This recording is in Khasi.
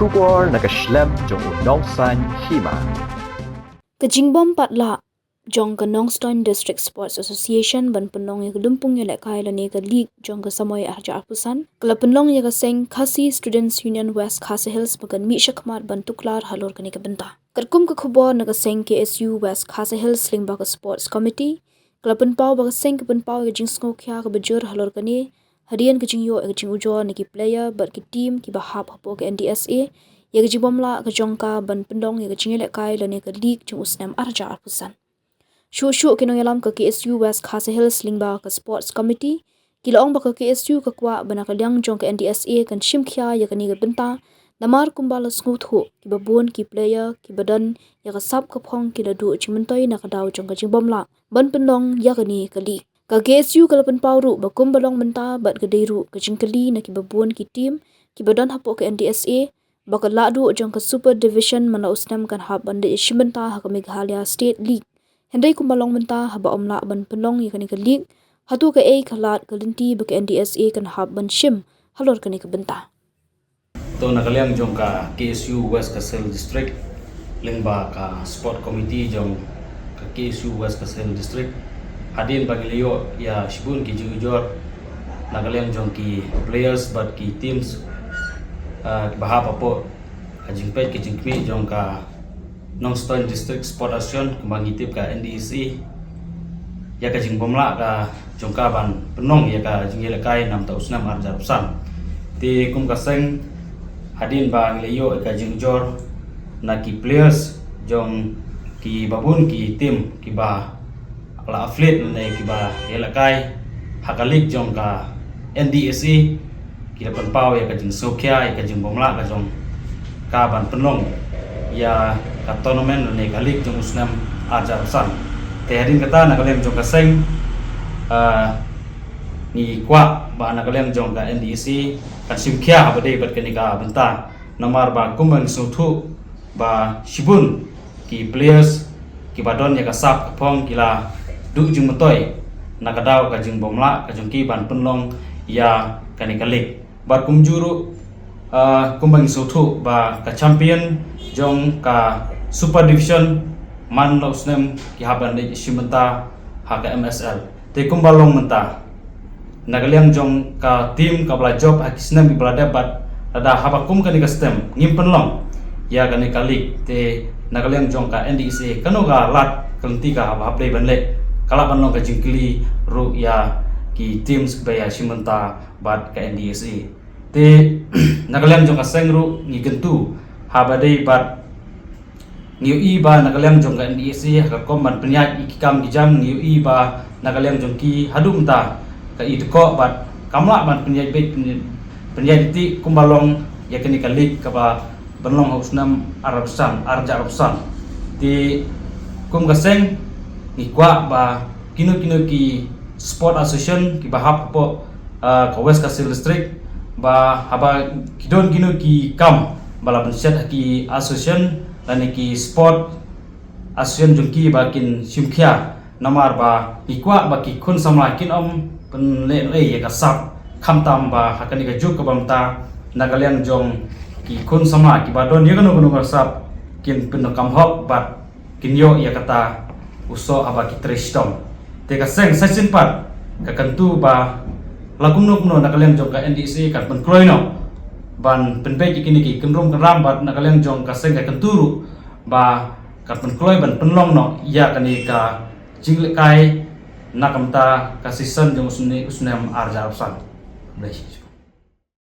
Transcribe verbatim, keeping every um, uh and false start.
Khubor na ka shlem jong u nongsan hima. Ka jingbym pat lah jong ka Nongstoiñ District Sports Association ban pynlong ïa ka lympung ïalehkai lane ka league jong ka samoi arhajar arphew san ka la pynlong ïa ka seng Khasi Students Union West Khasi Hills ba kan mih shakhmat ban tuklar halor kane ka bynta. Katkum ka khubor na ka seng K S U West Khasi Hills lyngba ka Sports Committee ka la pynpaw ba ka seng ka pynpaw ïa ka jingsngewkhia kaba jur halor kane hadien ka jingïoh ïa ka jingujor na ki player bad ki team kiba hap hapoh ka N D S A ïa ka jingbym lah ka jong ka ban pynlong ïa ka jingïalehkai lane ka league jong u snem arhajar arphew san. Shuh shuh ki nongïalam ka K S U West Khasi Hills lyngba ka Sports Committee ki la ong ba ka K S U ka kwah ba na ka liang jong ka N D S A kan shim khia ïa kane ka bynta, namar kumba la sngewthuh kiba bun ki player kiba don ïa ka sap ka phong ki la duh jingmyntoi na ka daw jong ka jingbym lah ban pynlong ïa kane ka league. Ka K S U ka la pynpaw ruh ba kumba long mynta bad ka dei ruh ka jingkylli na kiba bun ki team kiba don hapoh ka N D S A ba ka lahduh jong ka Super Division man la u snem kan hap ban leit shim bynta ha ka Meghalaya State League. Hynrei kumba long mynta, haba ym lah ban pynlong ïa kane ka league, hato kaei ka lad ka lynti ba ka N D S A kan hap ban shim halor kane ka bynta? To, na ka liang jong ka K S U West Khasi Hills District lyngba ka Sport Committee jong ka K S U West Khasi Hills District, hadien ba ngi la ïoh ïa shibun ki jingujor na ka liang jong ki players bad ki teams, ah, kiba hap hapoh ka jingpeit ka jingkhmih jong ka Nongstoiñ District Sport Association, kumba ngi tip ka N D S A, ïa ka jingbym lah ka jong ka ban pynlong ïa ka jingïalehkai namar u snem arhajar arphew san. Te kum ka seng, hadien ba ngi la ïoh ïa ka jingujor na ki players jong kiba bun ki team kiba la affiliate ne kiba ïalehkai ha ka league jong ka N D S A, ki la pynpaw ïa ka jingsngewkhia ïa ka jingbym lah ka jong ka ban pynlong ïa ka tournament ne ka league jong u snem arhajar arphew san. Te hadien kata, na ka liang jong ka seng, ah, ngi kwah ba na ka liang jong ka N D S A kan shim khia haba dei bad kane ka bynta, namar ba kumba ngi sngewthuh ba shibun ki players kiba don ïa ka sap ka phong ki la duh jingmyntoi na ka daw ka jingbym lah ka jong ki ban pynlong ïa kane ka league. Bad kumjuh ruh, ah, kumba ngi sngewthuh ba ka champion jong ka Super Division man la u snem ki hap ban leit shim bynta ha ka M S L. Te kumba long mynta, na ka liang jong ka team kaba la jop ha ki snem kiba la dep bad lada haba kum kane ka snem ngim pynlong ïa kane ka league, te na ka liang jong ka N D S A kano ka lad ka lynti kaba hap dei ban leh? Ka lah ban long ka jingkylli ruh ïa ki teams kiba ïa shim bynta bad ka N D S A. Te na ka liang jong ka seng ruh ngi kyntu haba dei bad ngi ïohi ba na ka liang jong ka N D S A ha ka rukom ban pynïaid ïa ki kam ki jam, ngi ïohi ba na ka liang jong ki haduh mynta ka i dkoh bad kam lah ban pynïaid beit, pynïaid iti kumba long ïa kane ka league kaba ban long ha u snem arhajar arphew san, arhajar arphew san. Te kum ka seng ngi kwah ba kino kino ki sport association kiba hap hapoh, ah, ka West Khasi Hills District, ba haba ki don kino ki kam ba la pynshet ha ki association lane ki sport association jong ki ba kin shim khia, namar ba ngi kwah ba ki khun samla kin ym pynleh noh ïa ka sap, khamtam ba ha kane ka juk kaba mynta na ka liang jong ki khun samla kiba don ïa kano kano ka sap kin pyndonkam hok bad kin ïoh ïa kata u soh haba ki trei shitom. Te ka seng sa shisien pat ka kyntu ba la kumno kumno na ka liang jong ka N D S A kan pynkloi noh ban pynbeit ïa kine ki kynrum kynram, bad na ka liang jong ka seng ka kyntu ruh ba kan pynkloi ban pynlong noh ïa kane ka jinglehkai na ka bynta ka season jong u snem, u snem arhajar arphew san. Khublei shibun.